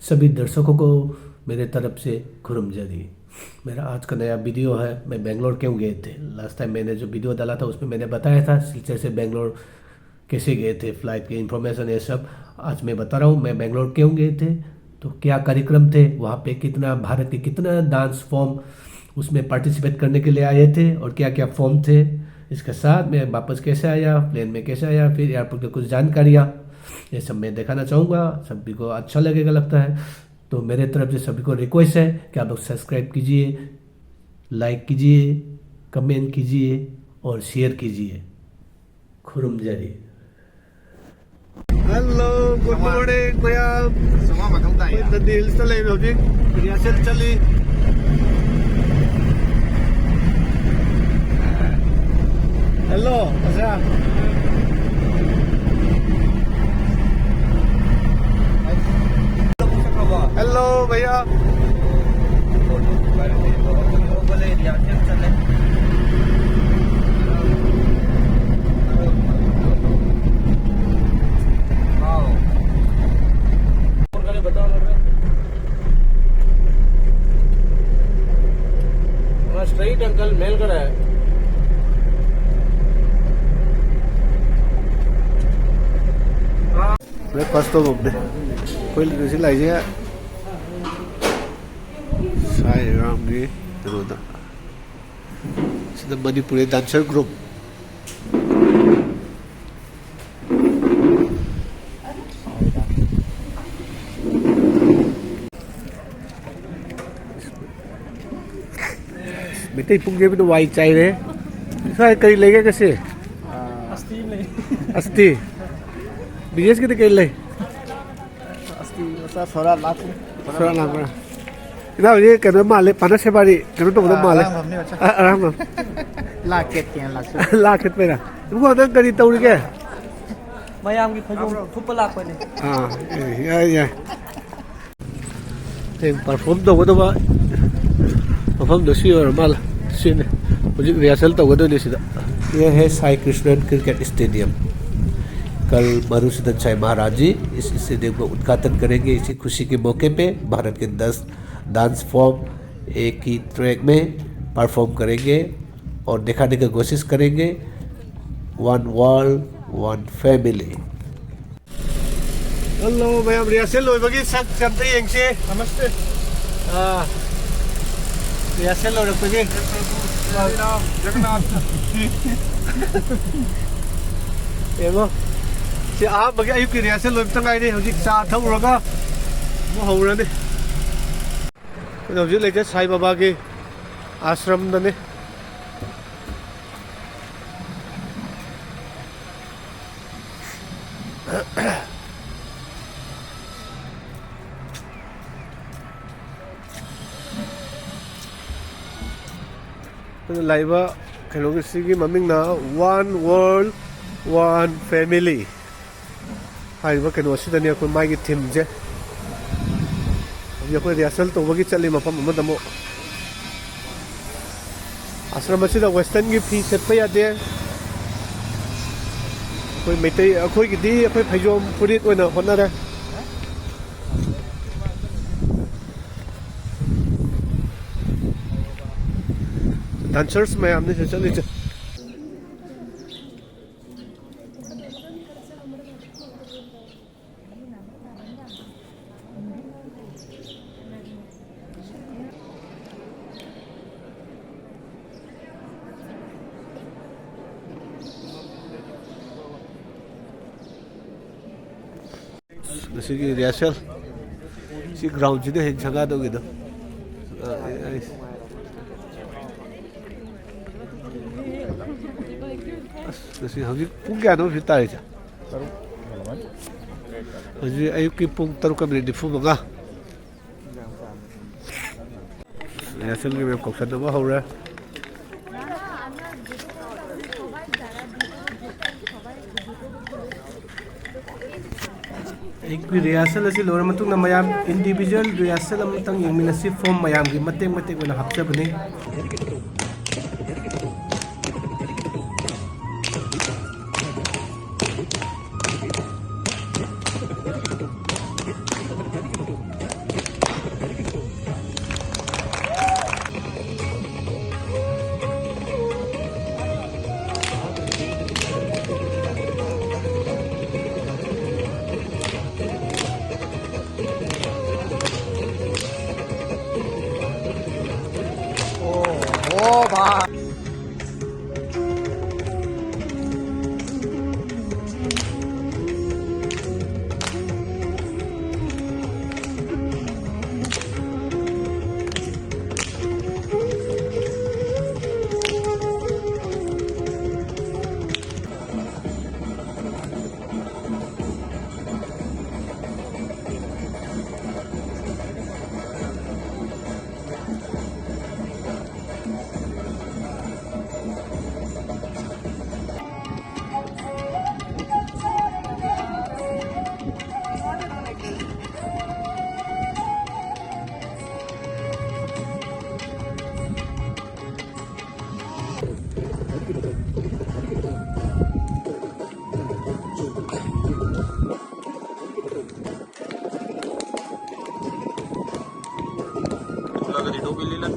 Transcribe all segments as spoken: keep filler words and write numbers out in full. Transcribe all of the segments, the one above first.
सभी दर्शकों को मेरे तरफ से खुरमजरी। मेरा आज का नया वीडियो है, मैं बेंगलोर क्यों गए थे। लास्ट टाइम मैंने जो वीडियो डाला था, उसमें मैंने बताया था सिलचर से बेंगलोर कैसे गए थे, फ्लाइट के इन्फॉर्मेशन, ये सब। आज मैं बता रहा हूँ मैं बेंगलोर क्यों गए थे, तो क्या कार्यक्रम थे वहाँ पे, कितना, भारत के कितना डांस फॉर्म उसमें पार्टिसिपेट करने के लिए आए थे और क्या क्या फॉर्म थे। इसके साथ मैं वापस कैसे आया, प्लेन में कैसे आया, फिर एयरपोर्ट की कुछ जानकारियाँ, ये सब मैं दिखाना चाहूँगा। सभी को अच्छा लगेगा लगता है। तो मेरे तरफ से सभी को रिक्वेस्ट है कि आप लोग सब्सक्राइब कीजिए, लाइक कीजिए, कमेंट कीजिए और शेयर कीजिए। खुरमजरी। Hello, good morning, ꯃꯌꯥꯝ꯫ ꯅꯟꯗꯤ ꯍꯤꯜꯁꯇ ꯂꯩꯔꯦ ꯍꯧꯖꯤꯛ꯫ ꯔꯤꯍꯔꯁꯦꯜ ꯆꯠꯂꯤ꯫ Hello, ꯑꯣꯖꯥ꯫ Hello, भैया। स्ट्रेट अंकल मेल खड़ा है। ब्रेकफास्ट ꯇꯧꯐꯝꯅꯦ ꯑꯩꯈꯣꯏ ꯉꯁꯤ ꯂꯥꯛꯏꯁꯦ꯫ ꯁꯥꯏ ꯔꯥꯝꯒꯤ ꯀꯩꯅꯣꯗ꯫ ꯁꯤꯗ ꯃꯅꯤꯄꯨꯔꯤ ꯗꯥꯟꯁꯔ ꯒ꯭ꯔꯨꯞ꯫ ꯃꯩꯇꯩ ꯄꯨꯡ ꯌꯩꯕꯗ ꯋꯥꯏ ꯆꯥꯏꯔꯦ꯫ ꯁ꯭ꯋꯥꯏ ꯀꯔꯤ ꯂꯩꯒꯦ ꯉꯁꯤ? ꯑꯁꯇꯤ ꯑꯃ ꯂꯩ꯫ ꯑꯁꯇꯤ꯫ ꯕꯤꯖꯦꯁꯀꯤꯗꯤ ꯀꯔꯤ ꯂꯩ? ꯑꯁꯇꯤ ꯃꯆꯥ ꯁꯣꯔꯥ ꯂꯥꯛꯈ꯭ꯔꯦ꯫ ꯁꯣꯔꯥ ꯂꯥꯛꯄ꯭ꯔꯥ? ꯏꯅꯥꯎꯁꯦ ꯀꯩꯅꯣ ꯃꯥꯜꯂꯦ, ꯄꯥꯅ ꯁꯦꯕꯥꯔꯤ ꯀꯩꯅꯣ ꯇꯧꯕꯗ ꯑꯥ, ꯃꯥꯜꯂꯦ꯫ ꯑꯔꯥꯡꯕꯝꯅꯤ ꯃꯆꯥ꯫ ꯑ, ꯑꯔꯥꯡꯕꯝ꯫ ꯂꯥꯛꯀꯦ ꯀꯦꯅ ꯂꯥꯛꯆ꯫ ꯂꯥꯛꯀꯦ ꯄꯩꯔꯥ꯫ ꯏꯕꯨꯡꯉꯣ, ꯅꯪ ꯀꯔꯤ ꯇꯧꯔꯤꯒꯦ? ꯃꯌꯥꯝꯒꯤ ꯐꯩꯖꯣꯝ ꯊꯨꯞꯄ ꯂꯥꯛꯄꯅꯦ꯫ ꯑꯥ, ꯑꯦ, ꯌꯥꯏ, ꯌꯥꯏ꯫ ꯍꯌꯦꯡ ꯄꯔꯐꯣꯔꯝ ꯇꯧꯒꯗꯕ ꯃꯐꯝꯗꯣ ꯁꯤ ꯑꯣꯏꯔ ꯃꯥꯜꯂꯦ꯫ ꯁꯤꯅꯤ꯫ ꯍꯧꯖꯤꯛ ꯔꯤꯍꯔꯁꯦꯜ ꯇꯧꯒꯗꯣꯏꯅꯤ ꯁꯤꯗ꯫ ये है साई कृष्णन क्रिकेट स्टेडियम। कल मधुसूदन शाही महाराज जी इस स्टेडियम का उद्घाटन करेंगे। इसी खुशी के मौके पे भारत के दस डांस फॉर्म एक ही ट्रैक में परफॉर्म करेंगे और दिखाने की कोशिश करेंगे, One World, One Family. Hello ꯃꯌꯥꯝ, ꯔꯤꯍꯔꯁꯦꯜ ꯂꯣꯏꯕꯒꯤ ꯁꯛꯁꯦ ꯑꯝꯇ ꯌꯦꯡꯁꯤ꯫ ꯅꯃꯁꯇꯦ꯫ ꯑꯥ, ꯔꯤꯍꯔꯁꯦꯜ ꯂꯣꯏꯔꯛꯄꯒꯤ꯫ ꯖꯒꯟꯅꯥꯊ꯫ ꯌꯦꯡꯉꯣ꯫ ꯁꯤ ꯑꯍꯥꯟꯕꯒꯤ ꯑꯌꯨꯛꯀꯤ ꯔꯤꯍꯔꯁꯦꯜ ꯂꯣꯏꯕꯇ ꯉꯥꯏꯔꯤ꯫ ꯍꯧꯖꯤꯛ ꯆꯥ ꯊꯛꯎꯔꯒ ꯑꯃꯨꯛ ꯍꯧꯔꯅꯤ꯫ ꯑꯩꯈꯣꯏꯅ ꯍꯧꯖꯤꯛ ꯂꯩꯁꯦ ꯁꯥꯏ ꯕꯥꯕꯥꯒꯤ ꯑꯥꯁ꯭ꯔꯝꯗꯅꯤ꯫ ꯑꯩꯈꯣꯏꯅ ꯂꯥꯛꯏꯕ ꯀꯩꯅꯣꯒꯤꯁꯤꯒꯤ ꯃꯃꯤꯡꯅ One World, One Family ꯍꯥꯏꯔꯤꯕ ꯀꯩꯅꯣ ꯑꯁꯤꯗꯅꯤ ꯑꯩꯈꯣꯏ ꯃꯥꯒꯤ ꯊꯤꯝꯁꯦ꯫ ꯍꯧꯖꯤꯛ ꯑꯩꯈꯣꯏ ꯔꯤꯍꯔꯁꯦꯜ ꯇꯧꯕꯒꯤ ꯆꯠꯂꯤ ꯃꯐꯝ ꯑꯃꯗ ꯑꯃꯨꯛ꯫ ꯑꯥꯁ꯭ꯔꯝ ꯑꯁꯤꯗ ꯋꯦꯁꯇꯔꯟꯒꯤ ꯐꯤ ꯁꯦꯠꯄ ꯌꯥꯗꯦ꯫ ꯑꯩꯈꯣꯏ ꯃꯩꯇꯩ, ꯑꯩꯈꯣꯏꯒꯤꯗꯤ ꯑꯩꯈꯣꯏ ꯐꯩꯖꯣꯝ ꯐꯨꯔꯤꯠ ꯑꯣꯏꯅ ꯍꯣꯠꯅꯔꯦ꯫ ꯗꯥꯟꯁꯔꯁ ꯃꯌꯥꯝꯅꯤ ꯁꯤꯗ ꯆꯠꯂꯤꯁꯦ꯫ ꯉꯁꯤꯒꯤ ꯔꯤꯍꯔꯁꯦꯜ ꯁꯤ ꯒ꯭ꯔꯥꯎꯟꯁꯤꯗ ꯍꯦꯛ ꯁꯪꯒꯥꯗꯧꯒꯤꯗꯣ꯫ ꯑ, ꯑꯩ, ꯑꯁ, ꯉꯁꯤ ꯍꯧꯖꯤꯛ ꯄꯨꯡ ꯀꯌꯥꯅꯣ ꯍꯧꯖꯤꯛ ꯇꯥꯔꯤꯁꯦ? ꯍꯧꯖꯤꯛ ꯑꯌꯨꯛꯀꯤ ꯄꯨꯡ ꯇꯔꯨꯛꯀ ꯃꯤꯅꯤꯠ ꯅꯤꯐꯨ ꯃꯉꯥ꯫ ꯔꯤꯍꯔꯁꯦꯜꯒꯤ ꯃꯌꯥꯝ ꯀꯧꯁꯟꯅꯕ ꯍꯧꯔꯦ꯫ ꯑꯩꯈꯣꯏ ꯔꯤꯍꯔꯁꯦꯜ ꯑꯁꯤ ꯂꯣꯏꯔ ꯃꯇꯨꯡꯗ ꯃꯌꯥꯝ ꯏꯟꯗꯤꯕꯤꯖꯨꯋꯦꯜ ꯔꯤꯍꯔꯁꯦꯜ ꯑꯃꯇꯪ ꯌꯦꯡꯃꯤꯟꯅꯁꯤ꯫ ꯐꯣꯔꯝ ꯃꯌꯥꯝꯒꯤ ꯃꯇꯦꯛ ꯃꯇꯦꯛ ꯑꯣꯏꯅ ꯍꯥꯞꯆꯕꯅꯤ꯫ ꯀꯩꯗꯧꯕꯤ ꯂꯤꯂꯟ꯫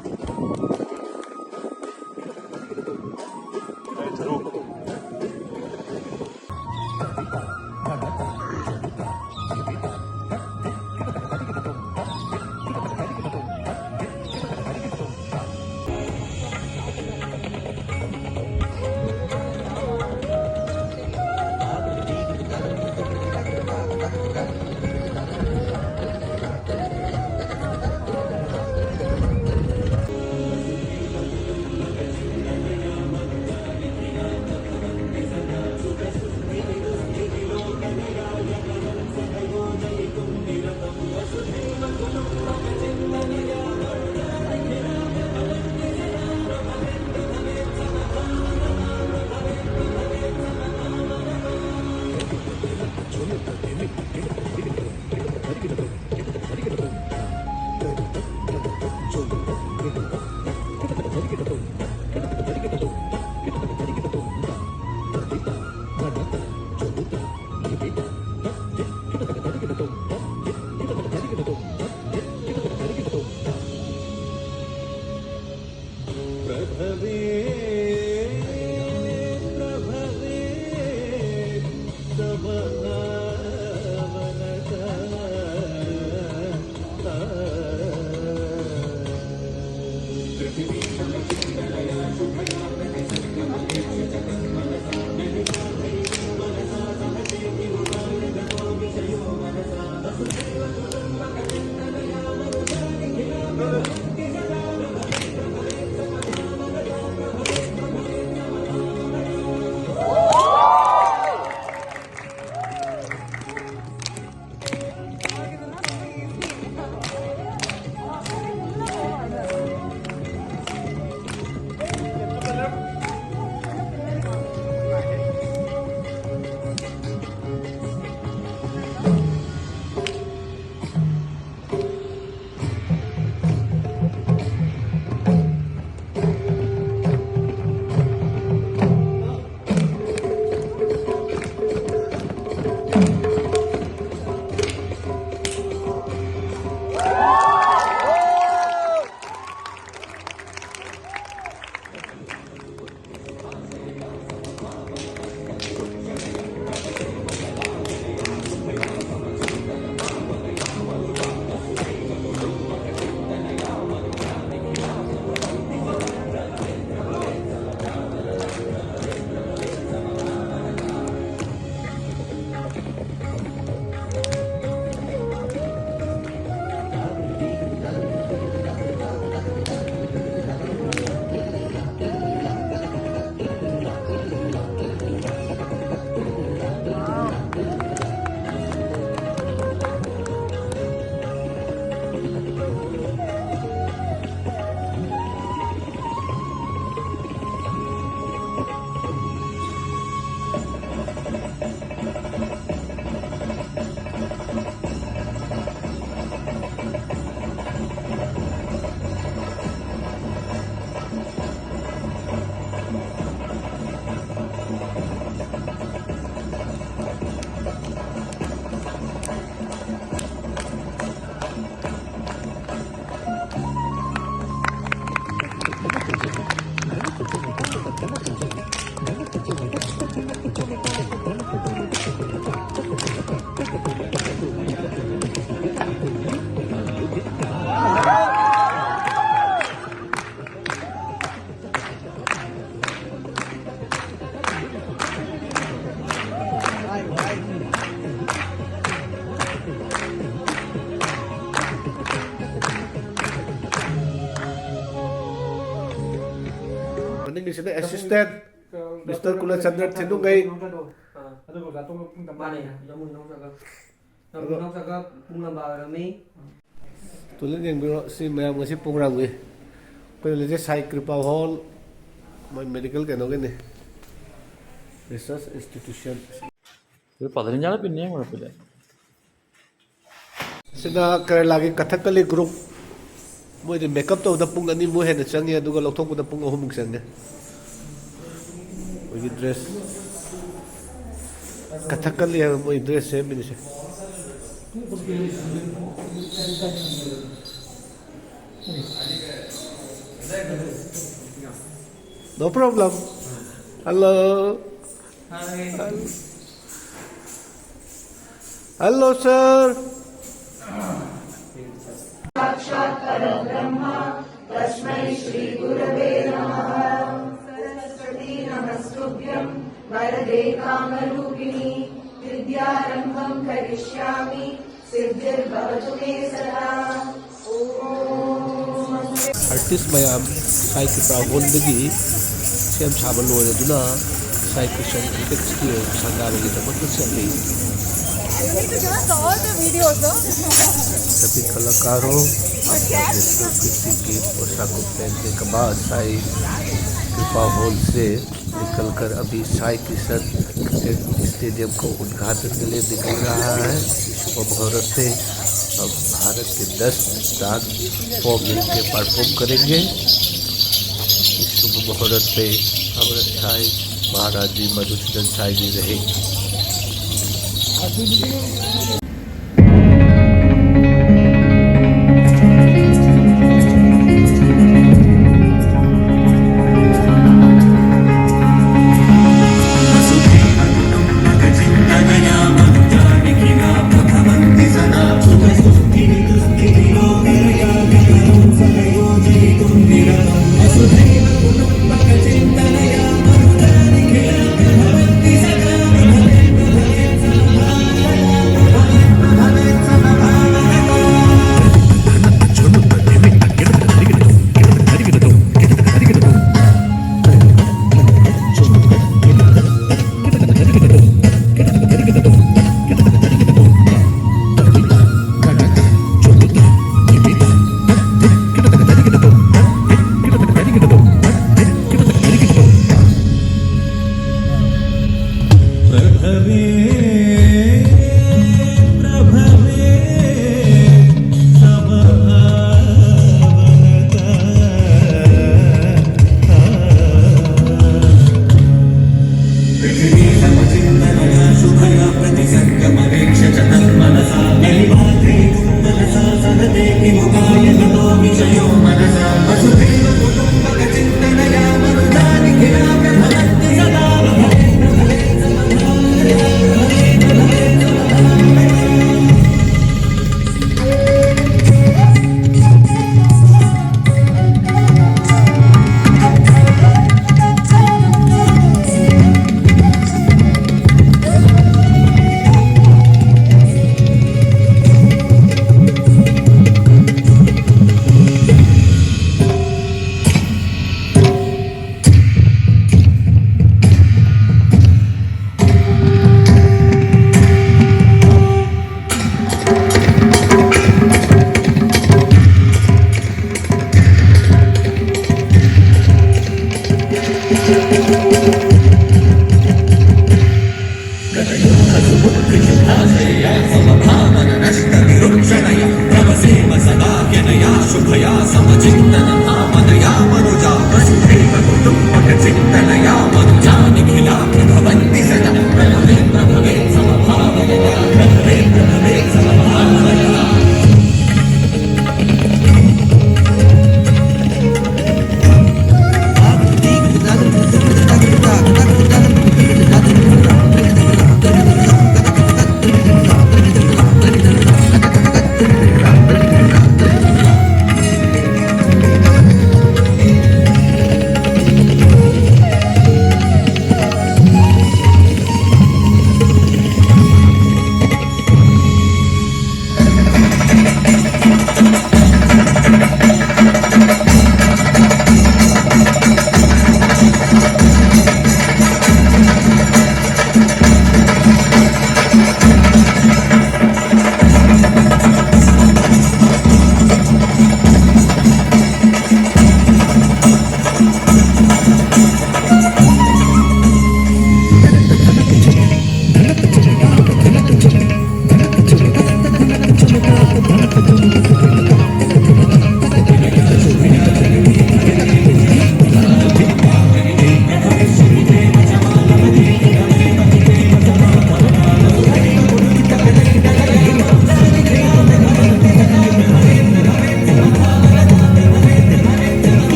ꯁꯤꯗ assistant Mister ꯀꯨꯂꯆꯟꯗ꯭ꯔ ꯊꯤꯅꯨꯡꯒꯩ꯫ ꯑꯥ꯫ ꯑꯗꯨꯒ ꯑꯣꯖꯥ ꯇꯣꯝꯕ ꯄꯨꯡ ꯇꯔꯥ꯫ ꯃꯥꯅꯦ, ꯌꯥꯝꯕꯨꯡ ꯏꯅꯥꯎꯆꯥꯒ꯫ ꯌꯥꯝꯕꯨꯡ ꯑꯗꯣ ꯏꯅꯥꯎꯆꯥꯒ ꯄꯨꯡ ꯂꯝꯕꯥ ꯑꯣꯏꯔꯝꯃꯤ꯫ Toilet ꯌꯦꯡꯕꯤꯔꯣ, ꯁꯤ ꯃꯌꯥꯝ ꯉꯁꯤ programꯒꯤ꯫ ꯑꯩꯈꯣꯏ ꯂꯩꯖꯦ ꯁꯥꯏ ꯀ꯭ꯔꯤꯄꯥ hall, ꯃꯣꯏ medical ꯀꯩꯅꯣꯒꯤꯅꯤ, research institution꯫ ꯁꯤꯗ ꯀꯦꯔꯦꯂꯥꯒꯤ ꯀꯊꯛꯀꯂꯤ group꯫ ꯃꯣꯏꯗꯤ makeup ꯇꯧꯕꯗ ꯄꯨꯡ ꯑꯅꯤꯃꯨꯛ ꯍꯦꯟꯅ ꯆꯪꯉꯤ, ꯑꯗꯨꯒ ꯂꯧꯊꯣꯛꯄꯗ ꯄꯨꯡ ꯑꯍꯨꯝꯃꯨꯛ ꯆꯪꯉꯦ꯫ ꯃꯣꯏꯒꯤ dress, ꯀꯊꯛꯀꯂꯤ ꯍꯥꯏꯕ ꯃꯣꯏ dress ꯁꯦꯝꯃꯤꯅꯤꯁꯦ꯫ No problem. Hello. Hi. Hello, sir. साक्षात् परब्रह्म तस्मै श्री गुरवे नमः। सरस्वती नमस्तुभ्यं वरदे कामरूपिणी। विद्यारम्भं करिष्यामि सिद्धिर्भवतु मे सदा। Artist ꯃꯌꯥꯝ ꯁꯥꯏ ꯀ꯭ꯔꯤꯄꯥ hallꯗꯒꯤ ꯁꯦꯝ ꯁꯥꯕ ꯂꯣꯏꯔꯗꯨꯅ ꯁꯥꯏ ꯀ꯭ꯔꯤꯁꯟ Cricketꯀꯤ ꯑꯣꯏꯕ ꯁꯪꯒꯥꯕꯒꯤꯗꯃꯛꯇ ꯆꯠꯂꯤ꯫ You need to give us all the videos, no? सभी कलाकारों, अपना अपना कृति की पोशाकों पहनने के बाद साई कृपा hall से निकलकर अभी साई किशन क्रिकेट स्टेडियम को उद्घाटन के लिए निकल रहा है। इस शुभ मुहूर्त पे अब भारत के दस dance form मिलके परफॉर्म करेंगे। इस शुभ मुहूर्त पे अमृत साई महाराज जी, मधुसूदन साई जी रहेंगे।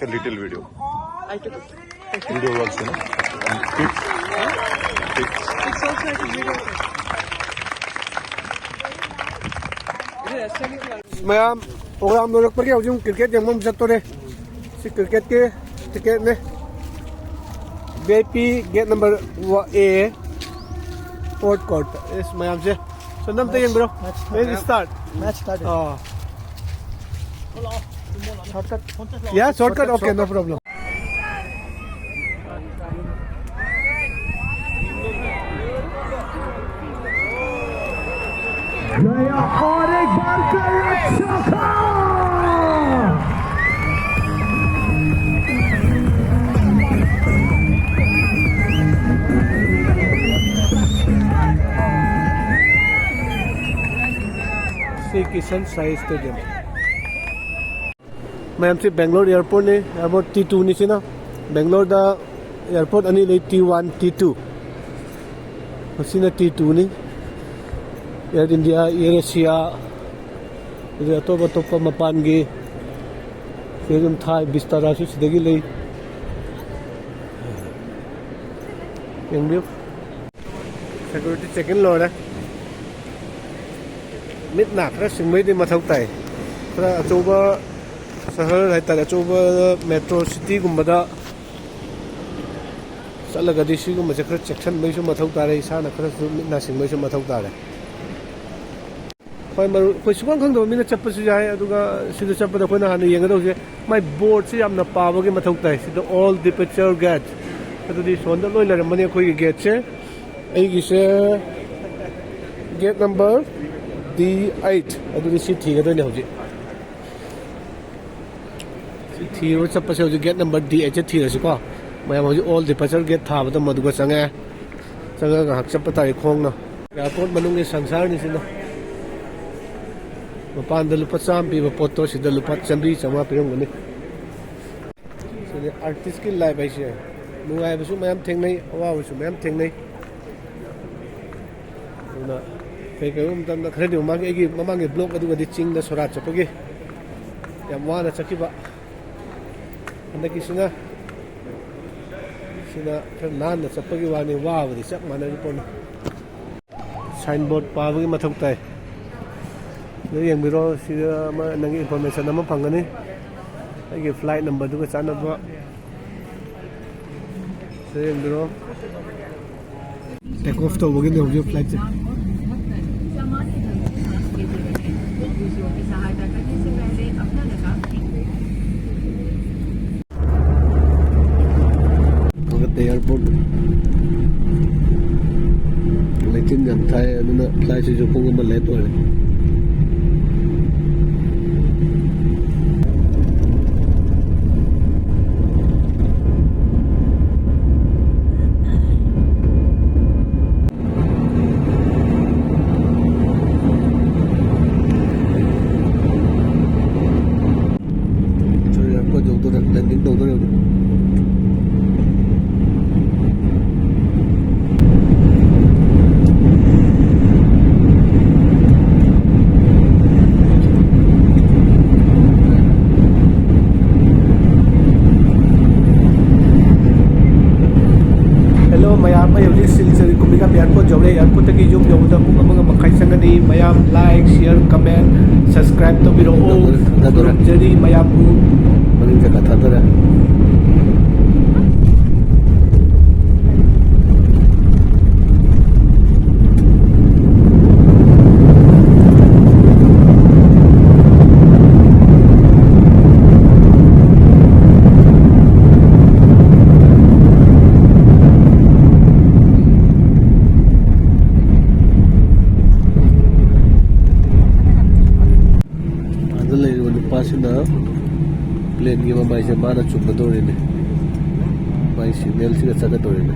A little video. I took it. Video also, no? It's, it's also a video. ꯃꯌꯥꯝ, program ꯂꯣꯏꯔꯛꯄꯒꯤ ꯍꯧꯖꯤꯛ cricket ꯌꯦꯡꯕ ꯑꯃ ꯆꯠꯇꯣꯔꯦ꯫ ꯁꯤ cricketꯀꯤ ticketꯅꯦ꯫ V I P gate number A, fourth court꯫ ꯑꯦꯁ, ꯃꯌꯥꯝꯁꯦ꯫ ꯁꯣꯝꯗ ꯑꯝꯇ ꯌꯦꯡꯕꯤꯔꯣ꯫ Match start꯫ Match start꯫ ꯑꯥ꯫ Shortcut꯫ Yeah, shortcut. Okay, no problem. ꯁꯤ ꯀꯤꯁꯟ ꯁꯥꯏ stadium꯫ ꯃꯌꯥꯝꯁꯤ Bangalore airportꯅꯤ, airport T twoꯅꯤ ꯁꯤꯅ꯫ Bangaloreꯗ airport ꯑꯅꯤ ꯂꯩ, T one, T two꯫ ꯃꯁꯤꯅ T twoꯅꯤ꯫ Air India, Air Asia, ꯑꯗꯩ ꯑꯇꯣꯞ ꯑꯇꯣꯞꯄ ꯃꯄꯥꯟꯒꯤ ꯁꯤ ꯑꯗꯨꯝ ꯊꯥꯏ꯫ Vistaraꯁꯨ ꯁꯤꯗꯒꯤ ꯂꯩ꯫ ꯌꯦꯡꯕꯤꯌꯨ꯫ Security check-in ꯂꯣꯏꯔꯦ꯫ ꯃꯤꯠ ꯅꯥ ꯈꯔ ꯁꯤꯡꯕꯩꯗꯤ ꯃꯊꯧ ꯇꯥꯏ꯫ ꯈꯔ ꯑꯆꯧꯕ ꯁꯍꯔ ꯍꯥꯏꯇꯥꯔꯦ, ꯑꯆꯧꯕ metro cityꯒꯨꯝꯕꯗ ꯆꯠꯂꯒꯗꯤ ꯁꯤꯒꯨꯝꯕꯁꯦ ꯈꯔ ꯆꯦꯛꯁꯤꯟꯕꯩꯁꯨ ꯃꯊꯧ ꯇꯥꯔꯦ, ꯏꯁꯥꯅ ꯈꯔꯁꯨ ꯃꯤꯠ ꯅꯥ ꯁꯤꯡꯕꯩꯁꯨ ꯃꯊꯧ ꯇꯥꯔꯦ꯫ ꯍꯣꯏ, ꯃꯔꯨꯞ, ꯑꯩꯈꯣꯏ ꯁꯨꯈꯪ ꯈꯪꯗꯕ ꯃꯤꯅ ꯆꯠꯄꯁꯨ ꯌꯥꯏ꯫ ꯑꯗꯨꯒ ꯁꯤꯗ ꯆꯠꯄꯗ ꯑꯩꯈꯣꯏꯅ ꯍꯥꯟꯅ ꯌꯦꯡꯒꯗꯧꯁꯦ, ꯃꯥꯏ boardꯁꯦ ꯌꯥꯝꯅ ꯄꯥꯕꯒꯤ ꯃꯊꯧ ꯇꯥꯏ꯫ ꯁꯤꯗ all departure gate, ꯑꯗꯨꯗꯤ ꯁꯣꯝꯗ ꯂꯣꯏ ꯂꯩꯔꯝꯃꯅꯤ ꯑꯩꯈꯣꯏꯒꯤ gateꯁꯦ꯫ ꯑꯩꯒꯤꯁꯦ gate number D eight, ꯑꯗꯨꯗꯤ ꯁꯤ ꯊꯤꯒꯗꯣꯏꯅꯦ ꯍꯧꯖꯤꯛ꯫ ꯁꯤ ꯊꯤꯔꯨꯔ ꯆꯠꯄꯁꯦ ꯍꯧꯖꯤꯛ gate number D eightꯁꯦ ꯊꯤꯔꯁꯤꯀꯣ꯫ ꯃꯌꯥꯝ ꯍꯧꯖꯤꯛ all departure gate ꯊꯥꯕꯗ ꯃꯗꯨꯒ ꯆꯪꯉꯦ꯫ ꯆꯪꯉꯒ ꯉꯥꯏꯍꯥꯛ ꯆꯠꯄ ꯇꯥꯔꯦ ꯈꯣꯡꯅ꯫ Airport ꯃꯅꯨꯡꯒꯤ ꯁꯪꯁꯥꯔꯅꯤ ꯁꯤꯅ꯫ ꯃꯄꯥꯟꯗ ꯂꯨꯄꯥ ꯆꯥꯝꯃ ꯄꯤꯕ ꯄꯣꯠꯇꯣ ꯁꯤꯗ ꯂꯨꯄꯥ ꯆꯥꯝꯃꯔꯤ ꯆꯥꯝꯃꯉꯥ ꯄꯤꯔꯝꯒꯅꯤ꯫ ꯁꯤꯗꯤ artistꯀꯤ life ꯍꯥꯏꯁꯦ꯫ ꯅꯨꯡꯉꯥꯏꯕꯁꯨ ꯃꯌꯥꯝ ꯊꯦꯡꯅꯩ, ꯑꯋꯥꯕꯁꯨ ꯃꯌꯥꯝ ꯊꯦꯡꯅꯩ꯫ ꯑꯗꯨꯅ ꯀꯩ ꯀꯩꯒꯨꯝꯕ ꯃꯇꯝꯗ ꯈꯔꯗꯤ ꯃꯃꯥꯡꯒꯤ, ꯑꯩꯒꯤ ꯃꯃꯥꯡꯒꯤ vlog ꯑꯗꯨꯒꯗꯤ ꯆꯤꯡꯗ ꯁꯣꯔꯥꯠ ꯆꯠꯄꯒꯤ ꯌꯥꯝ ꯋꯥꯅ ꯆꯠꯈꯤꯕ꯫ ꯍꯟꯗꯛꯀꯤꯁꯤꯅ, ꯁꯤꯅ ꯈꯔ ꯅꯥꯟꯅ ꯆꯠꯄꯒꯤ ꯋꯥꯅꯤ, ꯋꯥꯕꯗꯤ ꯆꯞ ꯃꯥꯟꯅꯔꯤ ꯄꯣꯠꯅꯤ꯫ ꯁꯥꯏꯟ ꯕꯣꯔꯗ ꯄꯥꯕꯒꯤ ꯃꯊꯧ ꯇꯥꯏ꯫ ꯑꯗꯨ ꯌꯦꯡꯕꯤꯔꯣ, ꯁꯤꯗ ꯑꯃ ꯅꯪꯒꯤ ꯏꯟꯐꯣꯔꯃꯦꯁꯟ ꯑꯃ ꯐꯪꯒꯅꯤ, ꯑꯩꯒꯤ ꯐ꯭ꯂꯥꯏꯠ ꯅꯝꯕꯔꯗꯨꯒ ꯆꯥꯟꯅꯕ꯫ ꯁꯤꯗ ꯌꯦꯡꯕꯤꯔꯣ꯫ ꯇꯦꯛ ꯑꯣꯐ ꯇꯧꯕꯒꯤꯅꯦ ꯍꯧꯖꯤꯛ ꯐ꯭ꯂꯥꯏꯠꯁꯦ꯫ ꯀꯣꯜꯀꯇꯥ ꯑꯦꯌꯥꯔꯄꯣꯔꯠ ꯂꯩꯆꯤꯟ ꯌꯥꯝ ꯊꯥꯏ, ꯑꯗꯨꯅ ꯐ꯭ꯂꯥꯏꯠꯁꯤꯁꯨ ꯄꯨꯡ ꯑꯃ ꯂꯦꯠ ꯑꯣꯏꯔꯦ꯫ ꯑꯦꯌꯥꯔꯄꯣꯔꯠ ꯌꯧꯗꯣꯔꯦ, ꯂꯦꯟꯗꯤꯡ ꯇꯧꯗꯣꯔꯦ ꯍꯧꯖꯤꯛ꯫ ꯍꯦꯜꯂꯣ ꯃꯌꯥꯝ, ꯑꯩ ꯍꯧꯖꯤꯛ ꯁꯤꯜꯆꯔꯒꯤ ꯀꯨꯝꯕꯤꯒꯥꯝ ꯑꯦꯌꯥꯔꯄꯣꯔꯠ ꯌꯧꯔꯦ꯫ ꯑꯦꯌꯥꯔꯄꯣꯔꯠꯇꯒꯤ ꯌꯨꯝ ꯌꯧꯕꯗ ꯄꯨꯡ ꯑꯃꯒ ꯃꯈꯥꯏ ꯆꯪꯒꯅꯤ꯫ ꯃꯌꯥꯝ ꯂꯥꯏꯛ, ꯁꯤꯌꯔ, ꯀꯃꯦꯟ, ꯁꯕꯁꯀ꯭ꯔꯥꯏꯕ ꯇꯧꯕꯤꯔꯛꯑꯣ꯫ ꯊꯥꯗꯣꯔꯦ, ꯊꯥꯗꯣꯔꯦ꯫ ꯈꯨꯔꯨꯝꯖꯔꯤ ꯃꯌꯥꯝꯕꯨ꯫ ꯃꯅꯤꯡ ꯖꯒꯥ ꯊꯥꯗꯣꯔꯦ꯫ ꯑꯥꯗ ꯂꯩꯔꯤꯕ ꯅꯨꯄꯥꯁꯤꯅ ꯄ꯭ꯂꯦꯟꯒꯤ ꯃꯃꯥꯏꯁꯦ ꯃꯥꯅ ꯆꯨꯝꯒꯗꯧꯔꯤꯅꯦ꯫ ꯃꯥꯏ ꯁꯤꯒꯅꯦꯜꯁꯤꯒ ꯆꯠꯀꯗꯧꯔꯤꯅꯦ꯫